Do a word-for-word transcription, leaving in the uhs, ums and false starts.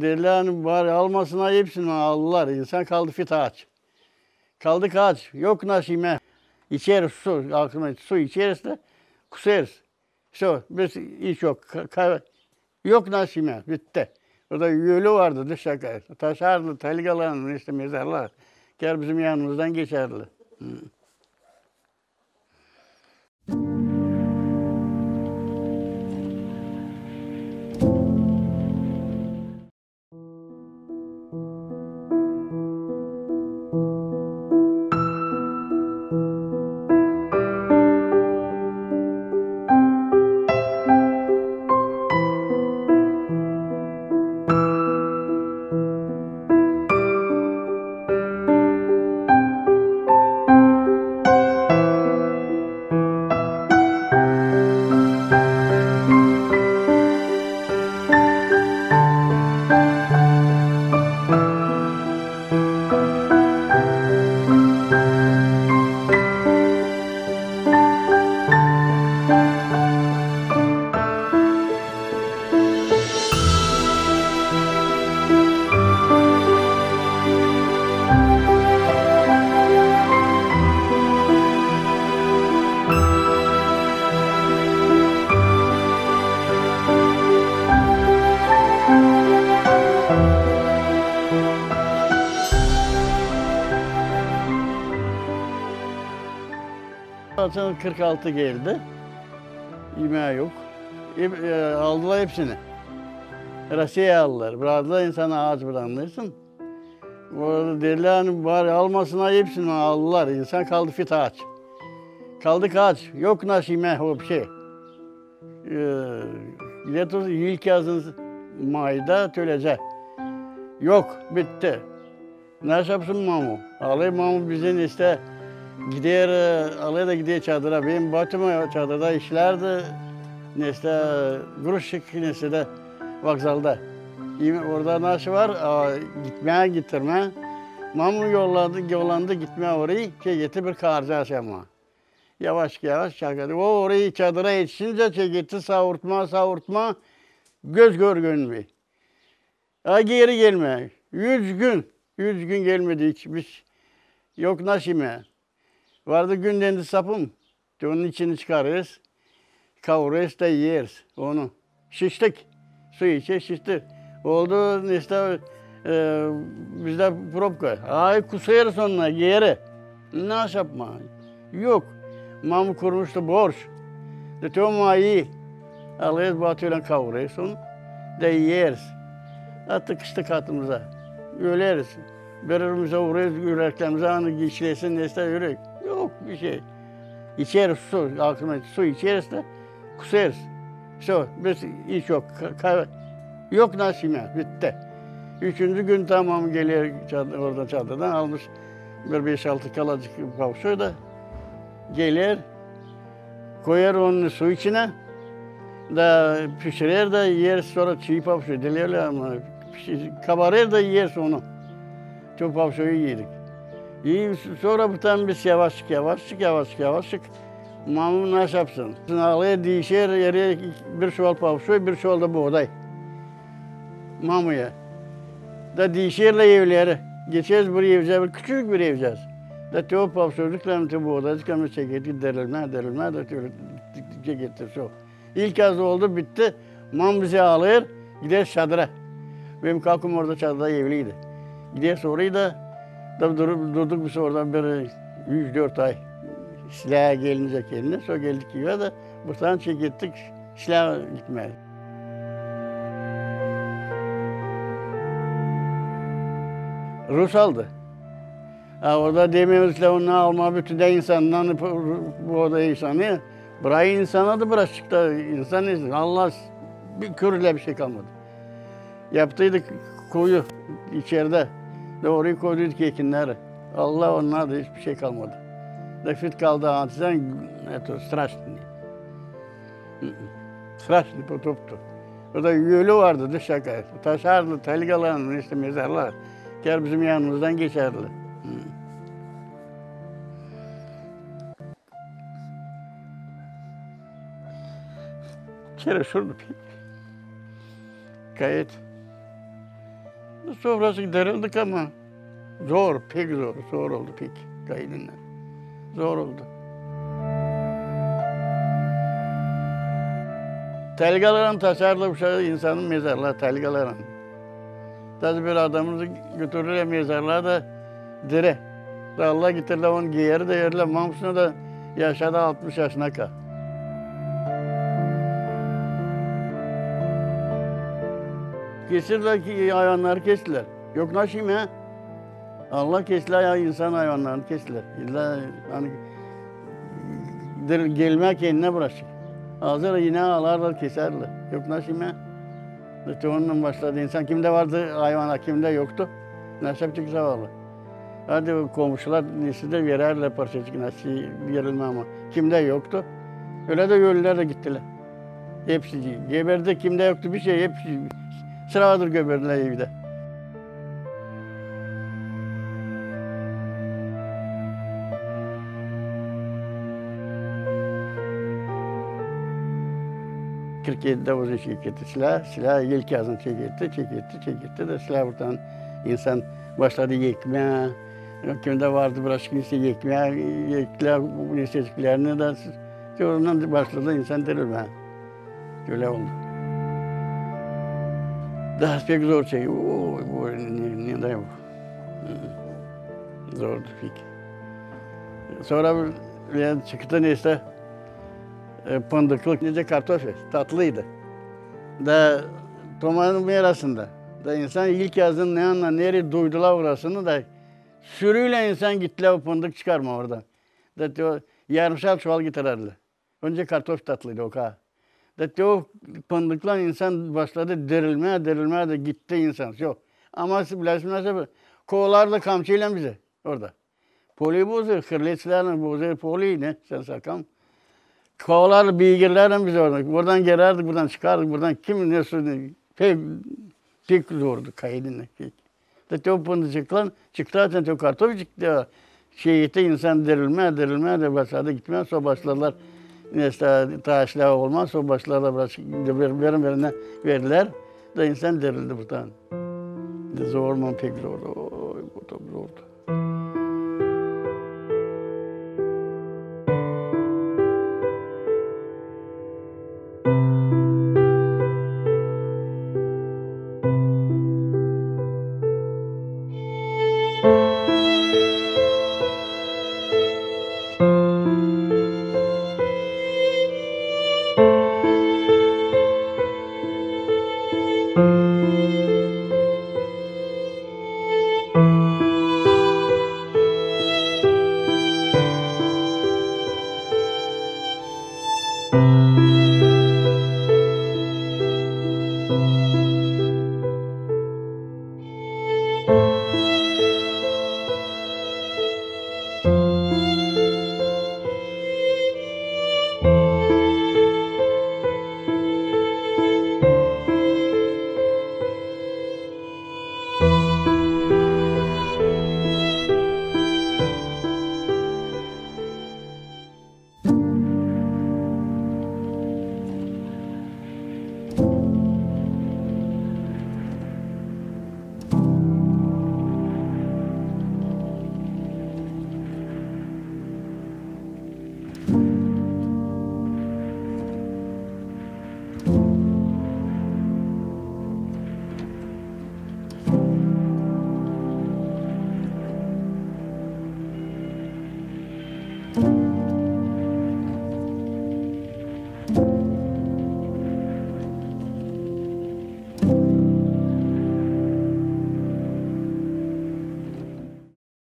Dediler, ani var, almasınnar hepsini, aldılar. İnsan kaldı fit aç. Kaldı aç. Yok naşey imää. İçeriz su. Aklıma, su içeriz dä kusêrız. Всё, biz iş yok. Ka-, ka-, yok naşey imää. Bitti. O da ölü vardı, dışarı. Taşardı, taligalar, işte mezarlar. Gel bizim yanımızdan geçerdi. Hı. Kırk altı geldi. İmää yok. E, e, aldılar hepsini. Rusiyaya aldılar. Bıraktılar insanı aç, bırakmêêrsın. Orada dediler, ani var, almasınnar hepsini, aldılar. İnsan kaldı fit aç. Kaldı aç. Yok naşey imää вообще. E, где-то ilk yazın mayda töleyecek. Yok, bitti. Naşey yapsın mamu? Alêr mamu bizden, işte, gider, e, alêr da gider çadıra. Benim batım çadırda işlärdi. Neysä, грузчик, neysä dä vokzalda. İm-, orada naşey var, a, gitmää, getirmää. Mamu yollandı, yollandı gitmää orayı, çeketti bir karca aşamaa. Yavaş, yavaş çaktı. O orayı çadıra etişincä çeketti savurtmaa, savurtmaa, göz görgün bir. A geeri gelmää. Üç gün, üç gün gelmedi hiç. Biz yok naşey imää. Vardı gündendi sapım. Onun içini çıkarêrız. Kavurêrız da iyeriz onu. Şiştik. Su içer, şiştik. Oldu, neysä, e, bizdä probka. Ay, kusêrız onnar geeri. Naşey yapmaa? Yok. Mamu kurmuştu borş. Da te o mayı alêrız, batıylan kavurêrız onu. Da iyeriz. Attık işte katımıza. Öleriz. Birbirimizi vurêrız, üreklerimizä, ani işlesin, neysä ürek. Yok bir şey. İçeriz su, aklıma, su içeriz dä kusêrız. Всё, biz iş yok. Ka-, ka-, yok naşey imää, bitti. Üçüncü gün tamam geler çad-, oradan çadırdan almış bir beş-altı kalacık pavşoy da geler, koyêr onu su içinä, da pişirer da iyeriz, sora çii pavşoy derlär ama pişi-, kabarêr da iyeriz onu. Çoyu pavşoyu iyedik. İ, sora bu tam biz yavaşçık, yavaşçık, yavaşçık, yavaşçık. Mamu naşey yapsın? Alêr, diişer, eriyä bir çuval pavşoy, bir çuval da booday. Mamuya. Da diişerlär evleri. Geçeriz bir evcää, bir küçücük bir evcää. Da te o pavşoycuklan, te boodaycıklan çeketti derilmää, derilmää da te-, te-, çeketti su. İlk yaz oldu, bitti. Mamu bizi alêr, gideriz çadıra. Benim kakum orada çadırda evliydi. Gideriz orayı da, da durup, durduk biz orada bir üç-dört ay. Silaa gelincä kendinä, sora geldik evä da buradan çekettik silaa gitmää. Rus aldı. A orada dememişlär, onu almaa bütün dä insandan, bu, bu orada insanı. Bırak insana da bıraktık da insan, insan. Allah, bir kürülä bir şey kalmadı. Yaptıydık kuyu içerdä. Da orayı koyduyduk ekinneri. Allah, onnar da hiçbir şey kalmadı. Da fit kaldı, antizen, это, страшный. Страшный потопtu. O da ölü vardı, dışarı. Taşardı, taligalarla, işte mezarlar. Gel bizim yanımızdan geçerdi. Через шурупи. Каэт. Sofrasını derildik, ama zor, pek zor, zor oldu pek kayınla. Zor oldu. Telgalarlan taşarlar uşağı insanın mezarlığa, telgalarlan. Tabii bir adamı götürürlär mezarlığa da diri. Da alêrlar, getirirlär onu geeri dä verirlär mamusuna da, yaşadı altmış yaşına kadar. Kesirlär ki, hayvannarı kesirlär. Yok, nasıl mı? Allah, kesirlär ya, insan hayvannarını kesirlär. İlla, ani, dir-, gelmää kendinä bırakêr. Hazır inää alarlar, keserlär. Yok, nasıl mı? İştä onunnan başladı insan. Kimdä vardı hayvan, kimdä yoktu. Nasıl yapacek zavallı? Hadi o komuşular, nesä dä verärlär parçacık, nasıl verilmää ama. Kimdä yoktu. Ölä dä öldülär dä gittilär. Hepsi geberdi, kimdä yoktu bir şey, hepsi sıradır geberdilär evdä. Kırk edidä o zaman çeketti silää, silää ilkyazın çeketti, çeketti, çeketti dä silää buradan insan başladı ekmää. Kimdä vardı biraz kimsä ekmää, ektilär neseciklerini dä, ondan başladı insan dirilmää. Ölä oldu. Taa pek zor şey. Oy, bu ne, ne dä bu. Hı. Zordu pek. Sora bir, bir çıktı nesä, e, pındıklı, nicä kartofel, tatlıydı. Da tomanın arasında. Da insan ilkyazın ne annar, neredä duydular orasını da, sürüylän insan gittilär o pındık çıkarmaa oradan. Da te o yarımşar çuval getirärlär. Öncä kartofel tatlıydı o kadar. Da te o pındıklan insan başladı dirilmää, dirilmää dä gitti insan. Всё. Ama bilärsin nasıl, kovalardı kamçıylan bizi orada. Poley bozêr, hırletslerlän bozêr poley, ne, sän sakın. Kovalardı beygirlerlän bizi orada. Buradan girärdik, buradan çıkardık, buradan kim ne su, ne, pek, pek zordu kayınla, pek. Da te o pındıkçıklan çıktı, zaten te o kartofel çıktı. Şey etti, insan dirilmää, dirilmää dä başladı gitmää. Sora başladılar, nesä, taşlar olmaz, sora başladılar biraz, bir, bir, birine verdilär. Da insan dirildi buradan. Da zor mu, pek zordu. Oy, bu da zordu.